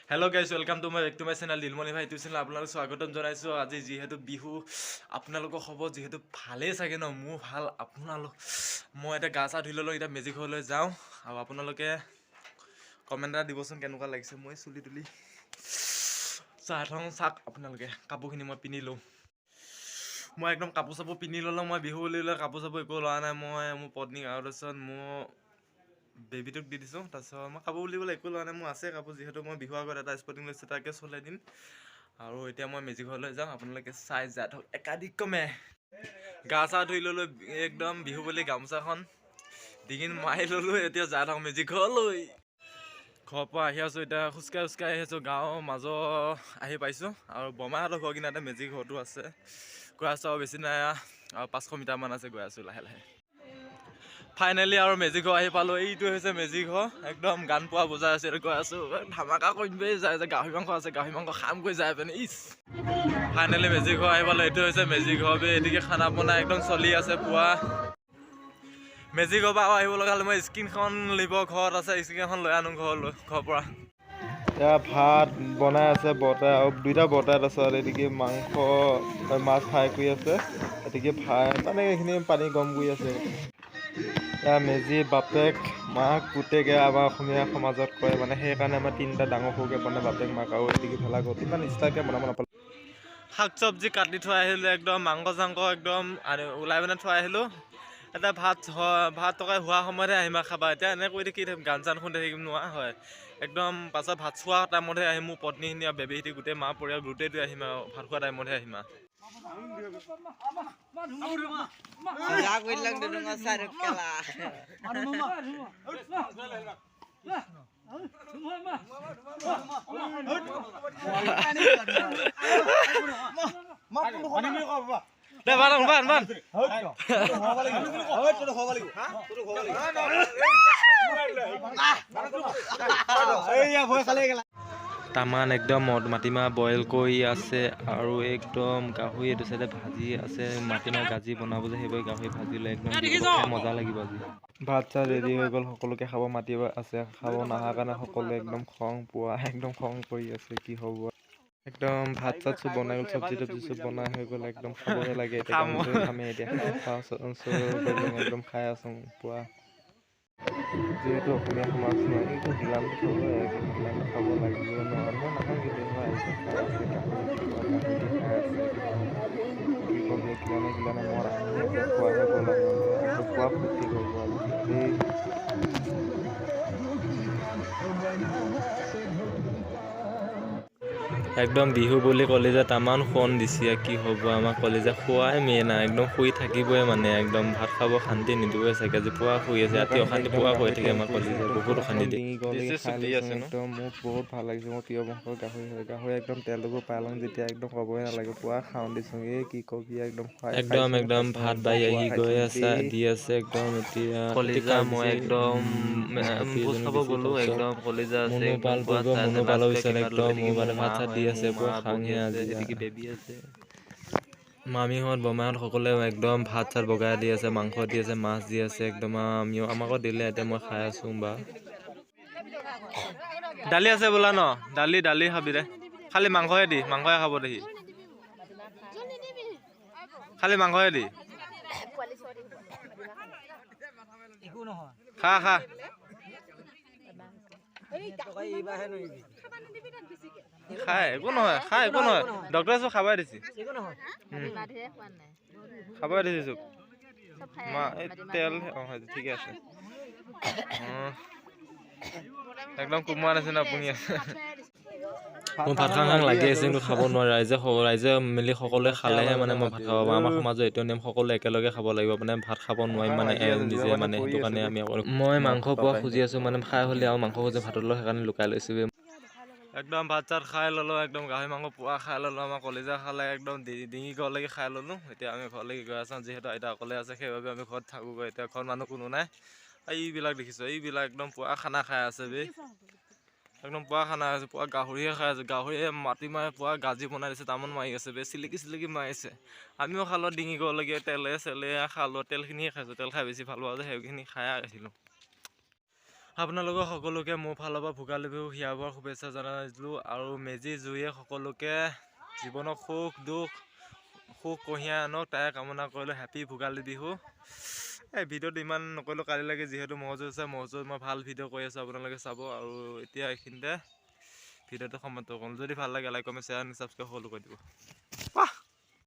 Hello guys, welcome to my back to my channel Dilmoni ভাই YouTube channel. আপোনালোক স্বাগতম জনাইছোঁ। আজি যিহেতু বিহু, আপোনালোকৰ খবৰ যিহেতু ভালেই চাগে ন? মোৰ ভাল। আপোনালোক, মই এতিয়া গা চা ধুই ল'লোঁ, এতিয়া মেজি ঘৰলৈ যাওঁ। আৰু আপোনালোকে কমেণ্ট এটা দিবচোন, কেনেকুৱা লাগিছে। মই চুলি তুলি চাই থওঁ, চাওক আপোনালোকে। কাপোৰখিনি মই পিন্ধি লওঁ। মই একদম কাপোৰ চাপোৰ পিন্ধি ল'লোঁ। মই বিহু বুলিলে কাপোৰ চাপোৰ একো লোৱা নাই। মই মোৰ পত্নীক আৰু তাৰপিছত মোৰ বেবীটোক দি দিছোঁ। তাৰপিছত মই কাপোৰ বুলিবলৈ একো লোৱা নাই, মোৰ আছে কাপোৰ। যিহেতু মই বিহুৰ আগত এটা স্পৰ্টিং লৈছোঁ, তাকে চলাই দিম। আৰু এতিয়া মই মেজি ঘৰলৈ যাম, আপোনালোকে চাই যাই থাকক। একাদিক্ৰমে গা চা ধুই ল'লোঁ, একদম বিহু বুলি গামোচাখন ডিঙিত মাৰি ল'লোঁ। এতিয়া যাই থাকোঁ মেজি ঘৰলৈ। ঘৰৰ পৰা আহি আছোঁ, এতিয়া খোজকাঢ়ি খোজকাঢ়ি আহি আছোঁ। গাঁৱৰ মাজৰ আহি পাইছোঁ আৰু বৰমাহঁতৰ ঘৰ কিনাতে মেজি ঘৰটো আছে। গৈ আছোঁ আৰু বেছি নাই, আৰু 500 মিটাৰমান আছে। গৈ আছোঁ লাহে লাহে। ফাইনেলি আৰু মেজি ঘৰ আহি পালোঁ। এইটো হৈছে মেজি ঘৰ। একদম গান পোৱা বজাই আছে। গৈ আছোঁ, ধামাকা কৰিমেই যায় যে গাহৰি মাংস আছে, গাহৰি মাংস খামগৈ যাই পিনে। ইচ, ফাইনেলি মেজি ঘৰ আহি পালোঁ। এইটো হৈছে মেজি ঘৰ বে। এদিকে খানা বনাই একদম চলি আছে পুৱা। মেজি ঘৰ পৰা আৰু আহিব লগা হ'লে মই স্ক্ৰীণখন নিব ঘৰত আছে, স্ক্ৰীণখন লৈ আনো ঘৰলৈ, ঘৰৰ পৰা। এয়া ভাত বনাই আছে বৰ্তাই আৰু দুইটা বৰ্তাই। তাৰপিছত এদিকে মাংস, মাছ ফ্ৰাই কৰি আছে, এদিকে ফ্ৰাই মানে এইখিনি পানী গৰম কৰি আছে। এয়া মেজি বাপেক মাক পুতেকে আমাৰ অসমীয়া সমাজত কয় মানে, সেইকাৰণে আমাৰ তিনিটা ডাঙৰ সৰুকৈ বনাই, বাপেক মাক আৰু এদিকে ভেলাঘৰ। ইমান ষ্টাইলকৈ বনাব নাপালোঁ। শাক চব্জি কাটি থৈ আহিলোঁ, একদম মাংস চাংস একদম আনি ওলাই পিনে থৈ আহিলোঁ। এতিয়া ভাত ভাত তৰকাৰী হোৱা সময়তহে আহিম আৰু খাবা। এতিয়া এনে কৰি থাকি গান চান শুনি থাকিম নোৱাৰা হয়। একদম পাছত ভাত খোৱা টাইমতহে আহিম। মোৰ পত্নীখিনি আৰু বেবীখিনি, গোটেই মা পৰিয়াল গোটেইটোৱে আহিম আৰু ভাত খোৱা টাইমতহে আহিম আৰু। দে বান বান বান। তামান একদম মাটিমাহ বইল কৰি আছে আৰু একদম গাহৰি এইটো চাইডে ভাজি আছে। মাটিমাহ গাজি বনাব যে, সেইবোৰ গাহৰি ভাজি লৈ একদম খাই মজা লাগিব আজি। ভাত চাত ৰেডি হৈ গ'ল, সকলোকে খাব মাতিব আছে। খাব নহাৰ কাৰণে সকলোৱে একদম খং পোৱা, একদম খং কৰি আছে, কি হ'ব। একদম ভাত চাত চব বনাই গ'ল, চব্জি তব্জি চব বনাই হৈ গ'ল, একদম খাবহে লাগে এতিয়া। খাম। খামেই এতিয়া, খাওঁ একদম খাই আছোঁ পুৱা। যিহেতু অসমীয়া সমাজ নহয়, এইটো গিলানটো খাব, গিলানটো খাব লাগিব ন। মই নাখাওঁ, কিন্তু আহিছে, খাই আছে গাহৰি, গাহৰি দি খাই আছে একদম। কি কবি, গিলানে গিলানে মদ আহি আছে, খোৱাহে গ'ল আৰু পুৱা ফূৰ্তি কৰিব আজি দেই। একদম বিহু বুলি কলিজা তামান শোৱন দিছে, কি হ'ব। আমাৰ কলিজা খোৱাই মেইন আৰু একদম শুই থাকিবই মানে, একদম ভাত খাব শান্তি নিদিবই চাগে। আজি পুৱা শুই আছে, ৰাতি অশান্তি, পুৱা শুই থাকে। আমাৰ কলিজা বহুত অশান্তি দিয়ে। ডিঙি গৰলৈকে খাই লৈছোঁ একদম। মোক বহুত ভাল লাগিছে। মোৰ প্ৰিয় মাংস গাহৰি হয়। গাহৰি একদম তেলটোকো পাই লওঁ যেতিয়া, একদম ক'বই নালাগে, পুৱা খাওঁ দিছোঁ। এই কি কবি, একদম খুৱাই একদম খাইছোঁ, একদম খাইছোঁ, ভাত একদম বাঢ়ি পুৱা আহি গৈ খাইছোঁ আছে, দেই। দি আছে একদম। এতিয়া কলিজা মই একদম ভোজ খাব গ'লো, একদম কলিজা আছে, মুনু একদম পাল পুৰা পৰিব চাই আছে মুনু নাচ পালৰ গাই পিছত কিবা একদম লৈ মোৰ থাকি মানে মোৰ ভাত মা চাত দি হয়, আছে, মোৰ পুৰা মা বহি খাংহে আছে, আজি। এদিকে বেবী আছে। মামীহঁত বৰমাহঁত সকলোৱে একদম ভাত চাত বগাই দি আছে, মাংস দি আছে, মাছ দি আছে একদম। আমিও, আমাকো দিলে, এতিয়া মই খাই আছোঁ। বা দালি আছে বোলা ন? দালি দালি খাবি দে, খালি মাংসহে দি, মাংসহে খাব দেহি, খালি মাংসহে দি খা খা খাই, একো নহয়, খা, একো নহয়। ডক্টৰে চব খাবাই দিছে, খাবাই দিছে চব। মা এই তেল, অঁ ঠিকে আছে। অঁ, একদম কোমোৰা নিচিনা পুঙি আছে। মোৰ ভাত খাং খাং লাগি আছে, কিন্তু খাব নোৱাৰে। ৰাইজে ৰাইজে মিলি সকলোৱে খালেহে মানে মই ভাত খাব পাৰোঁ। আমাৰ সমাজৰ এইটো নিয়ম, সকলোৱে একেলগে খাব লাগিব। মানে ভাত খাব নোৱাৰিম মানে নিজে মানে, সেইটো কাৰণে আমি মই মাংস পোৱা খুজি আছোঁ। মানে খাই হ'লে আৰু মাংস খুজি ভাতৰ লগত, সেইকাৰণে লুকাই লৈছোঁ। একদম ভাত চাত খাই ল'লোঁ, একদম গাহৰি মাংস পোৱা খাই ল'লোঁ, আমাৰ কলিজা খালে, একদম ডিঙি ঘৰলৈকে খাই ল'লোঁ। এতিয়া আমি ঘৰলৈকে গৈ আছোঁ। যিহেতু আইতা অকলে আছে, সেইবাবে আমি ঘৰত থাকোঁগৈ। এতিয়া ঘৰত মানুহ কোনো নাই। এইবিলাক দেখিছোঁ, এইবিলাক একদম পোৱা খানা খাই আছে বে, একদম পোৱা খানা আছে, পোৱা গাহৰিয়ে খাই আছে। গাহৰিয়ে মাটিমাহে পোৱা গাজি বনাই দিছে, তামোল মাৰি আছে বে, চিলিকি চিলিকি মাৰিছে। আমিও খালোঁ ডিঙি গৰলৈকে, তেলে চেলে খালোঁ, তেলখিনিয়ে খাইছোঁ। তেল খাই বেছি ভাল পাওঁ যে, সেইখিনি খাই আহিছিলোঁ। আপোনালোকক সকলোকে মোৰ ফালৰ পৰা ভোগালী বিহু হিয়াভৰা শুভেচ্ছা জনাইছিলোঁ। আৰু মেজি জুয়ে সকলোকে জীৱনত সুখ দুখ সুখ কঢ়িয়াই আনক, তাৰে কামনা কৰিলোঁ। হেপী ভোগালী বিহু। এই ভিডিঅ'টো ইমান নকৰিলোঁ, কালি লাগে যিহেতু ম'হ যুঁজ আছে, ম'হ যুঁজ মই ভাল ভিডিঅ' কৰি আছোঁ, আপোনালোকে চাব। আৰু এতিয়া এইখিনিতে ভিডিঅ'টো সমাপ্ত কৰোঁ। যদি ভাল লাগে, লাইক, কমেণ্ট, শ্বেয়াৰ, ছাবস্ক্ৰাইব সকলো কৰি দিব।